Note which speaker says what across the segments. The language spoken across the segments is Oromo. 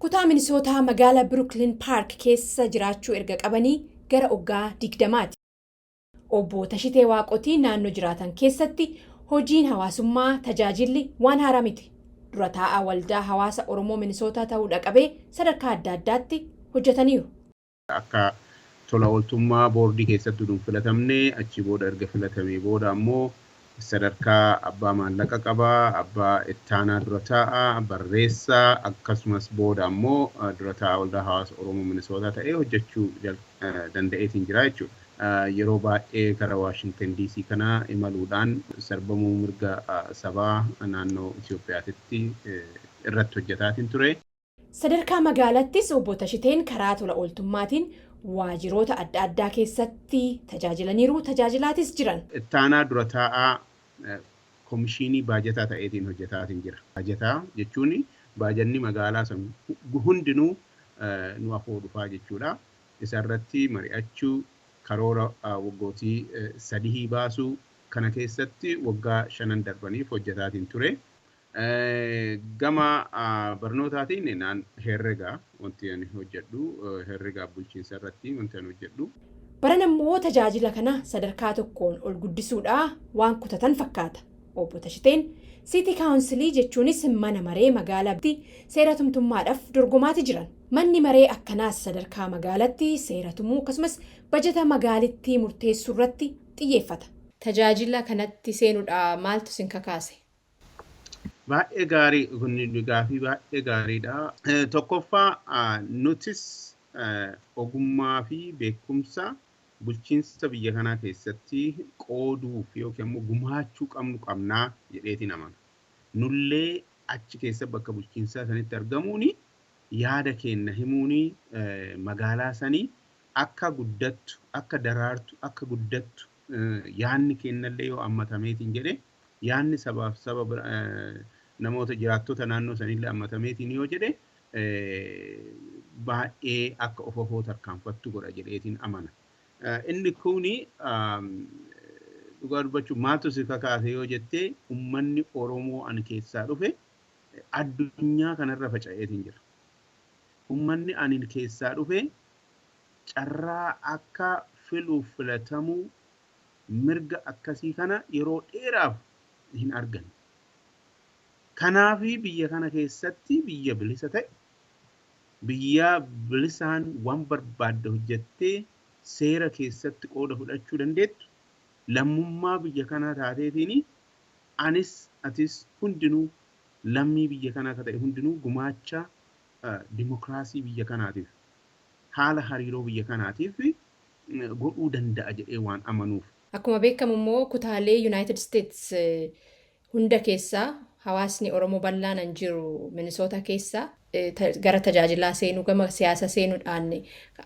Speaker 1: Kutaa Minisootaa magaalaa Brooklyn Park keessa jiraachuu erga qabanii gara waggaa 20ti. Obbo Tashitee Waaqotii naannoo jiraatan keessatti hojiin hawaasummaa tajaajilli waan haaraa miti. Dura taa'aa Waldaa Hawaasa Oromoo Minisootaa ta'uu dhaqabee sadarkaa adda addaatti hojjetaniiru.
Speaker 2: Akka tola ooltummaa boordii keessatti utuu hin filatamne, achi booda erga filatamee booda ammoo sadarkaa abbaa maallaqa qabaa, abbaa ittaanaa dura taa'aa, barreessaa, akkasumas booda ammoo dura taa'aa Waldaa Hawaasa Oromoo Minisootaa ta'ee hojjechuu danda'eetiin jira jechuudha. Yeroo baay'ee gara Waashingtan DC kana imaluudhaan sarbamuu mirga sabaa naannoo Itoophiyaatitti irratti hojjetaatiin ture.
Speaker 1: Sadarkaa magaalattis obbo Tashiteen karaa tola ooltummaatiin waajiroota adda addaa keessatti tajaajilaniiru, tajaajilaatis jiran.
Speaker 2: Ittaanaa dura taa'aa komishinii baajataa ta'eetiin hojjetaatiin jira. Baajataa jechuun baajanni magaalaa sun hundinuu nu afoo dhufaa jechuudha. Isarratti mari'achuu, karoora waggootii 3 baasuu kana keessatti waggaa 5n darbaniif hojjetaatiin ture. Gama barnootaatiin naan herregaa wanti ani hojjedhu, herregaa bulchiinsa irratti wanti ani hojjedhu.
Speaker 1: Baran ammoo tajaajila kana sadarkaa tokkoon ol guddisuudhaa waan kutatan fakkaata. Obbo Tashiteen City Councilii jechuunis mana maree magaalaatti seera tumtummaadhaaf dorgomaati jiran. Manni maree akkanaas sadarkaa magaalatti seera tumuu akkasumas bajata magaalittii murteessuu irratti xiyyeeffata. Tajaajila kanatti seenuudha maaltu isin kakaase?
Speaker 2: Baay'ee gaarii, kun gaafii baay'ee gaariidha. Tokkoffaa, nutis ogummaa fi beekumsa bulchiinsa biyya kanaa keessatti qooduuf yookiin immoo gumaachuu qabnu qabnaa jedheetiin amana. Nullee achi keessa bakka bulchiinsaa sanitti argamuuni, yaada keenya himuuni, magaalaa sanii akka guddattu, akka daraartu, akka guddattu yaanni kennallee yoo hammatameetiin jedhe, yaanni sabaaf saba namoota jiraattota naannoo sanillee hammatameetiin yoo jedhe, baay'ee akka of afoo tarkaanfattu godha jedheetiin amana. Inni kuni dhugaa dubbachuu maaltu si kakaase yoo jettee, uummanni Oromoo ani keessaa dhufe addunyaa kanarra faca'eetiin jira. Uummanni ani keessaa dhufe carraa akka filuuf filatamuu mirga akkasii kana yeroo dheeraaf hin arganne. Kanaafi biyya kana keessatti biyya bilisa ta'e, biyya bilisaan waan barbaadde hojjettee seera keessatti qooda fudhachuu dandeettu, lammummaa biyya kanaa taateetiin anis atis hundinuu lammii biyya kanaa akka ta'e hundinuu gumaacha dimokiraasii biyya kanaatiif, haala hariiroo biyya kanaatiif godhuu danda'a jedhee waan amanuuf.
Speaker 1: Akkuma beekamu immoo kutaalee United States hunda keessaa hawaasni Oromoo bal'aan an jiru Minisoota keessa gara tajaajilaa seenuu, gama siyaasa seenuudhaan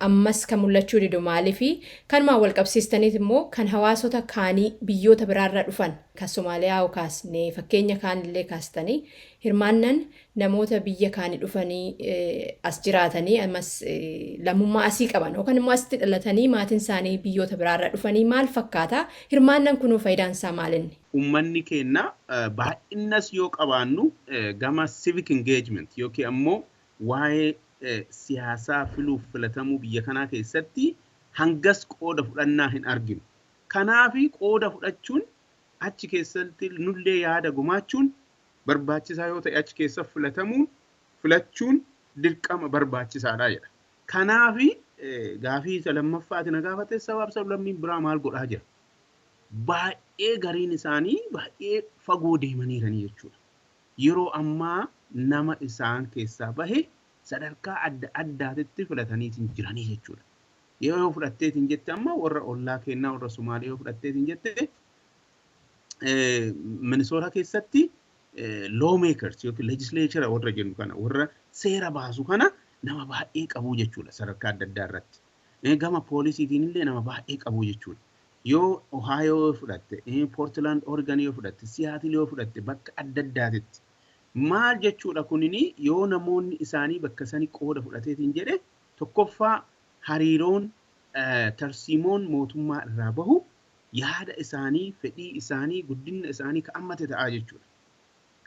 Speaker 1: ammas kan mul'achuu didu maaliifi? Kanumaan wal qabsiistaniit immoo kan hawaasota kaanii biyyoota biraarra dhufan kan Somaaliyaa yoo kaasne, fakkeenya kaanillee kaastanii, hirmaannan namoota biyya kaanii dhufanii as jiraatanii ammas lammummaa asii qaban yookaan immoo asitti dhalatanii maatiin isaanii biyyoota biraarra dhufanii maal fakkaata? Hirmaannan kunuu faayidaan isaa maalinni?
Speaker 2: Uummanni keenya baay'innas yoo qabaannu gama civic engagement yookiin ammoo waa'ee siyaasaa filuuf filatamuu biyya kanaa keessatti hangas qooda fudhannaa hin arginu. Kanaafi qooda fudhachuun, achi keessatti nullee yaada gumaachuun barbaachisaa yoo ta'e, achi keessa filatamuun filachuun dirqama barbaachisaadha jedha. Kanaafi gaafii isa lammaffaati na gaafate, sabaaf sablammiin biraa maal godhaa jira? Baay'ee gariin isaanii baay'ee fagoo deemaniiranii jechuudha. Yeroo ammaa nama isaan keessaa bahe sadarkaa adda addaatitti filataniitiin jiranii jechuudha. Yoo fudhatteetiin jette, amma warra ollaa kennaa warra Sumaalee yoo fudhatteetiin jette, Minisoota keessatti lawmakers yookiin legislature warra jennu kana, warra seera baasu kana nama baay'ee qabu jechuudha sadarkaa adda addaa irratti. Gama poolisiitiin illee nama baay'ee qabu jechuudha. Yoo Ohio yoo fudhatte, Portland, Oregon yoo fudhatte, Seattle yoo fudhatte, bakka adda addaatitti. Maal jechuudha kunini? Yoo namoonni isaanii bakka sanii qooda fudhateetiin jedhe, tokkoffaa hariiroon tarsiimoon mootummaa irraa bahu yaada isaanii, fedhii isaanii, guddina isaanii ka ammate ta'aa jechuudha.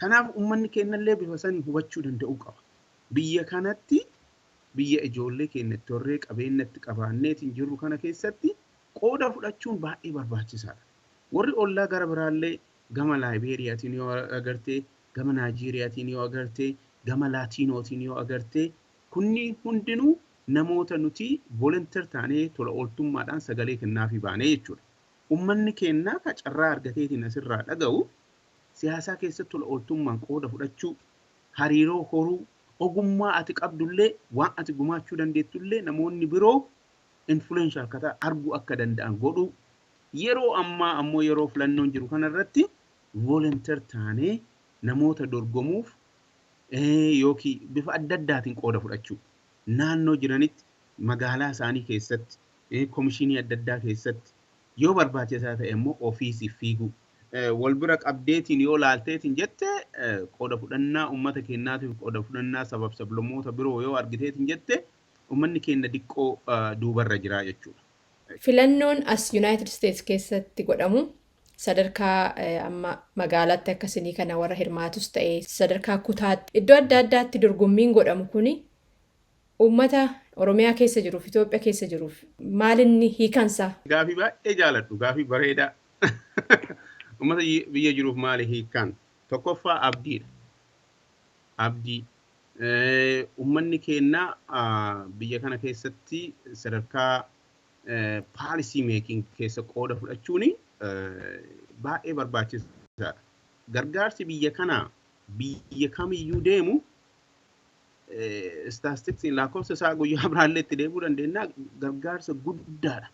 Speaker 2: Kanaaf uummanni keenyallee bifa sanii hubachuu danda'uu qaba. Biyya kanatti, biyya ijoollee keenya itti horree, qabeenya itti qabaanneetiin jirru kana keessatti qooda fudhachuun baay'ee barbaachisaadha. Warri ollaa gara biraallee, gama Laayibeeriyaatiin yoo agartee, gama Naayijeeriyaatiin yoo agartee, gama Laatiinootiin yoo agartee, kunni hundinuu namoota nuti volunteer taanee tola ooltummaadhaan sagalee kennaafii baanee jechuudha. Uummanni keenyaa ka carraa argateetiin asirraa dhaga'u siyaasaa keessatti tola ooltummaan qooda fudhachuu, hariiroo horuu, ogummaa ati qabdullee, waan ati gumaachuu dandeettullee namoonni biroo influential akka ta'an arguu akka danda'an godhuu. Yeroo ammaa ammoo yeroo filannoon jiru kanarratti volunteer taanee namoota dorgomuuf yookiin bifa adda addaatiin qooda fudhachuu. Naannoo jiranitti, magaalaa isaanii keessatti, komishinii adda addaa keessatti, yoo barbaachisaa ta'e immoo ofiisiif fiiguu. Wal bira qabdeetiin yoo laalteetiin jette, qooda fudhannaa uummata keenyaatiif qooda fudhannaa sabab sablammoota biroo yoo argiteetiin jette, uummanni keenya diqqoo duubarra jira jechuudha.
Speaker 1: Filannoon as United States keessatti godhamu sadarkaa amma magaalaatti akkasinii kana warra hirmaatus ta'e, sadarkaa kutaatti iddoo adda addaatti dorgommiin godhamu kuni uummata Oromiyaa keessa jiruuf, Itoophiyaa keessa jiruuf maalinni hiikansaa?
Speaker 2: Gaafii baay'ee jaaladhu, gaafii bareedaa. Uummata biyya jiruuf maali hiikan? Tokkoffaa abdiidha. Abdii. Uummanni keenya biyya kana keessatti sadarkaa policy making keessa qooda fudhachuun baay'ee barbaachisaadha. Gargaarsi biyya kanaa biyya kamiyyuu deemu, statistiksiin lakkoofsa isaa guyyaa biraallee itti deemuu dandeenya, gargaarsa guddaadha.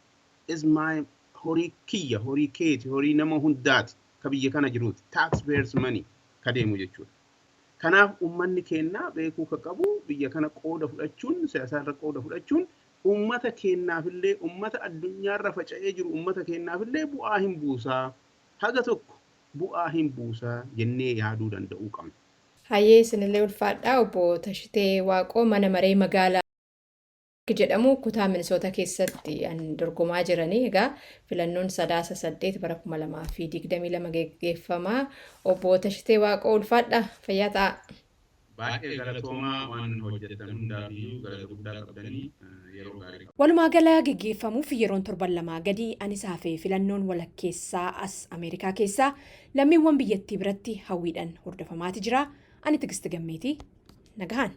Speaker 2: Ismaa horii kiyya, horii keeti, horii nama hundaati ka biyya kana jiruuti. Taxpayers money ka deemu jechuudha. Kanaaf uummanni keenya beekuu ka qabu, biyya kana qooda fudhachuun, siyaasaarra qooda fudhachuun uummata keenyaafillee, uummata addunyaarra faca'ee jiru, uummata keenyaafillee bu'aa hin buusaa. Haga tokko bu'aa hin buusaa jennee yaaduu danda'uu qabna.
Speaker 1: Hayyee, isinillee ulfaadhaa. Obbo Tashitee Waaqoo, mana maree magaalaa jedhamu kutaa Minisoota keessatti an dorgomaa jiranii. Egaa filannoon Sadaasa 8 bara 2022 geggeeffamaa. Obbo Tashitee Waaqoo, ulfaadhaa, fayyaa ta'a.
Speaker 2: Baay'ee galatoomaa, waan hojjetan hundaafiyyuu galata guddaa qabdanii, yeroo gaarii.
Speaker 1: Walumaa gala geggeeffamuuf yeroon torban 2 gadi anisaa fi filannoon walakkeessaa as Ameerikaa keessaa lammiiwwan biyyattii biratti hawwiidhaan hordofamaati jira. Ani Tigisti Gammeetii, nagahaan.